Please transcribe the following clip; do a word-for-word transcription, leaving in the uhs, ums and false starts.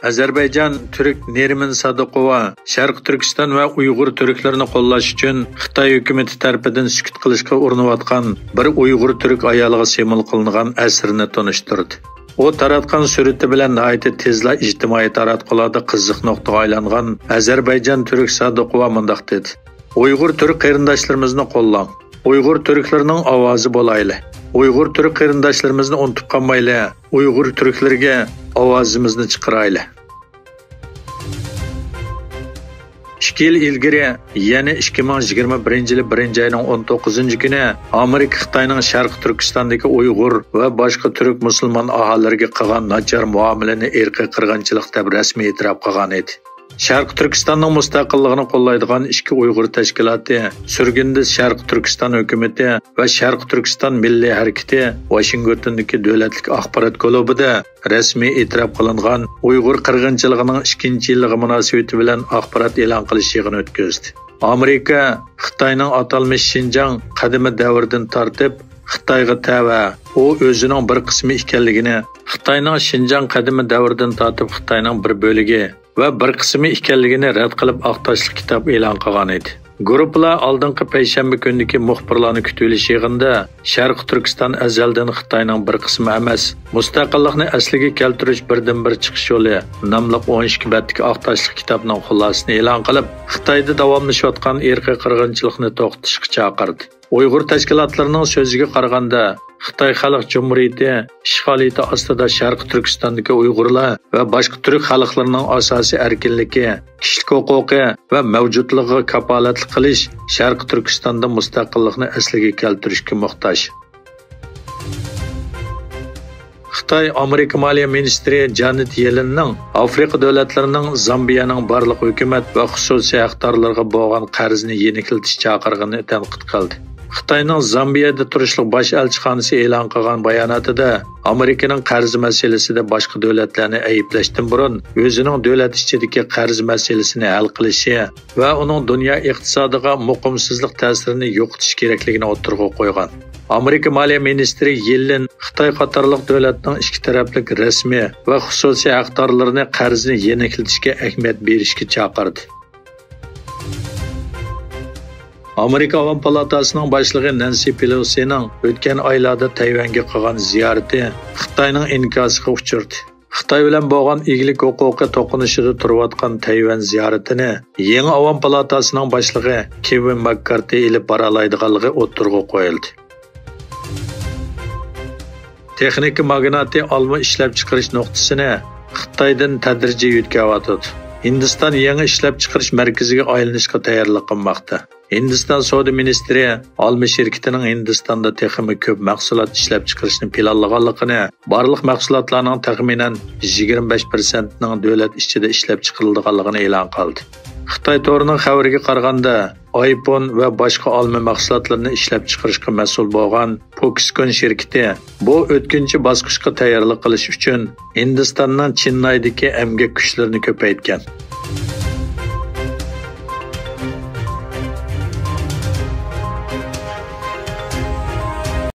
ئەزەربەيجان تۈرك نېرىمىن سادىقوۋا شەرقىي تۈركىستان ۋە ئۇيغۇر تۈركلىرىنى قوللاش ئۈچۈن خىتاي ھۆكۈمىتى تەرىپىدىن سۈكۈت قىلىشقا ئۇرۇنۇۋاتقان بىر ئۇيغۇر تۈرك ئايالىغا سىمۋول قىلىنغان ئەسىرنى تونۇشتۇردى. ئۇ تاراتقان سۈرىتى بىلەن ناھايىتى تېزلا ئىجتىمائىي تاراتقۇلاردا قىزىق نۇقتىغا ئايلانغان ئەزەربەيجان تۈرك سادىقوۋا مۇنداق دېدى: ئۇيغۇر تۈرك قېرىنداشلىرىمىزنى قوللاڭ. ئۇيغۇر تۈركلىرىنىڭ ئاۋازى بولايلى. ئۇيغۇر تۈرك قېرىنداشلىرىمىزنى ئۇنتۇپ قالمايلى. ئۇيغۇر تۈركلىرىگە ئاۋازىمىزنى چىقىرايلى. ئىككى يىل ئىلگىرى، يەنى ئىككى مىڭ يىگىرمە بىرىنچى يىلى بىرىنچى ئاينىڭ ئون توققۇزىنچى كۈنى ئامېرىكا خىتاينىڭ شەرقىي تۈركىستاندىكى ئۇيغۇر ۋە باشقا تۈرك مۇسۇلمان ئاھالىلىرىگە قىلغان ناچار مۇئامىلىنى ئىرقىي قىرغىنچىلىق دەپ رەسمىي ئېتىراپ قىلغان ئىدى. شەرقىي تۈركىستاننىڭ مۇستەقىللىقىنى قوللايدىغان ئىككى ئۇيغۇر تەشكىلاتى، سۈرگۈندە شەرقىي تۈركىستان ھۆكۈمىتى ۋە شەرقىي تۈركىستان مىللىي ھەرىكىتى، ۋاشىنگتوندىكى دۆلەتلىك ئاخبارات كۇلۇبىدا رەسمىي ئېتىراپ قىلىنغان ئۇيغۇر قىرغىنچىلىقىنىڭ ئىككىنچى يىللىقى مۇناسىۋىتى بىلەن ئاخبارات ئېلان قىلىش يىغىنى ئۆتكۈزدى. ئامېرىكا خىتاينىڭ ئاتالمىش شىنجاڭ قەدىمىي دەۋرىدىن تارتىپ خىتايغا تەۋە، ئۇ ئۆزىنىڭ بىر قىسمى ئىكەنلىكىنى، خىتاينىڭ شىنجاڭ قەدىمىي دەۋرىدىن تارتىپ خىتاينىڭ بىر بۆلىكى ۋە بىر قىسمى ئىكەنلىكىنى رەت قىلىپ، ئاق تاشلىق كىتاب ئېلان قىلغان ئىدى. گۇرۇپپىلار ئالدىنقى پەيشەنبە كۈنىدىكى مۇخبىرلارنى كۈتۈۋېلىش يىغىنىدا شەرقىي تۈركىستان ئەزەلدىن خىتاينىڭ بىر قىسمى ئەمەس، مۇستەقىللىقنى ئەسلىگە كەلتۈرۈش بىردىنبىر چىقىش يولى ناملىق ئون ئىككى بەتتىكى ئاق تاشلىق كىتابنىڭ خۇلاسىسىنى ئېلان قىلىپ، خىتايدا داۋاملىشىۋاتقان ئىرقىي قىرغىنچىلىقنى توختىتىشقا چاقىردى. ئۇيغۇر تەشكىلاتلىرىنىڭ سۆزىگە قارىغاندا، خىتاي خەلق جۇمھۇرىيىتى ئىشغالىيىتى ئاستىدا شەرقىي تۈركىستاندىكى ئۇيغۇرلار ۋە باشقا تۈرك خەلقلىرىنىڭ ئاساسىي ئەركىنلىكى، كىشىلىك ھوقۇقى ۋە مەۋجۇتلۇقىغا كاپالەتلىك قىلىش، شەرقىي تۈركىستاندا مۇستەقىللىقنى ئەسلىگە كەلتۈرۈشكە موھتاج. خىتاي ئامېرىكا مالىيە مىنىستىرى جانېت يېلېننىڭ ئافرىقا دۆلەتلىرىنىڭ زامبىيەنىڭ بارلىق ھۆكۈمەت ۋە خۇسۇسىي ھەقدارلىرىغا بولغان قەرزىنى يېنىكلىتىش چاقىرىقىنى تەنقىد قىلدى. خىتاينىڭ زامبىيەدە تۇرۇشلۇق باش ئەلچىخانىسى ئېلان قىلغان باياناتىدا، ئامېرىكىنىڭ قەرز مەسىلىسىدە باشقا دۆلەتلەرنى ئەيىبلەشتىن بۇرۇن، ئۆزىنىڭ دۆلەت ئىچىدىكى قەرز مەسىلىسىنى ھەل قىلىشى ۋە ئۇنىڭ دۇنيا ئىقتىسادىغا مۇقىمسىزلىق تەسىرىنى يوقىتىش كېرەكلىكىنى ئوتتۇرىغا قويغان. ئامېرىكا مالىيە مىنىستىرى يېللېن خىتاي قاتارلىق دۆلەتنىڭ ئىككى تەرەپلىك رەسمىي ۋە خۇسۇسىي ھەقدارلىرىنى قەرزنى يېنىكلىتىشكە ئەھمىيەت بېرىشكە چاقىردى. ئامېرىكا ئاۋام پالاتاسىنىڭ باشلىقى نەنسى پېلوسىنىڭ ئۆتكەن ئايلاردا تەيۋەنگە قىلغان زىيارىتى خىتاينىڭ ئىنكاسىغا ئۇچرىدى. خىتاي بىلەن بولغان ئىگىلىك ھوقۇقى توقۇنۇشىدا تۇرۇۋاتقان تەيۋەن زىيارىتىنى يېڭى ئاۋام پالاتاسىنىڭ باشلىقى كېۋىن ماككارتى ئېلىپ بارالايدىغانلىقى ئوتتۇرىغا قويۇلدى. تېخنىكا ماگناتى ئالما ئىشلەپچىقىرىش نۇقتىسىنى خىتايدىن تەدرىجىي يۆتكەۋاتىدۇ. ھىندىستان يېڭى ئىشلەپچىقىرىش مەركىزىگە ئايلىنىشقا تەييارلىق قىلماقتا. ھىندىستان سودا مىنىستىرى ئالما شىركىتىنىڭ ھىندىستاندا تېخىمۇ كۆپ مەھسۇلات ئىشلەپچىقىرىشنى پىلانلىغانلىقىنى، بارلىق مەھسۇلاتلارنىڭ تەخمىنەن يىگىرمە بەش پىرسەنتىنىڭ دۆلەت ئىچىدە ئىشلەپچىقىرىلىدىغانلىقىنى ئېلان قىلدى. خىتاي تورىنىڭ خەۋىرىگە قارىغاندا، ئايفون ۋە باشقا ئالما مەھسۇلاتلىرىنى ئىشلەپچىقىرىشقا مەسئۇل بولغان فوكسكون شىركىتى بۇ ئۆتكۈنچى باسقۇچقا تەييارلىق قىلىش ئۈچۈن ھىندىستاننىڭ چېننايدىكى ئەمگەك كۈچلىرىنى كۆپەيتكەن.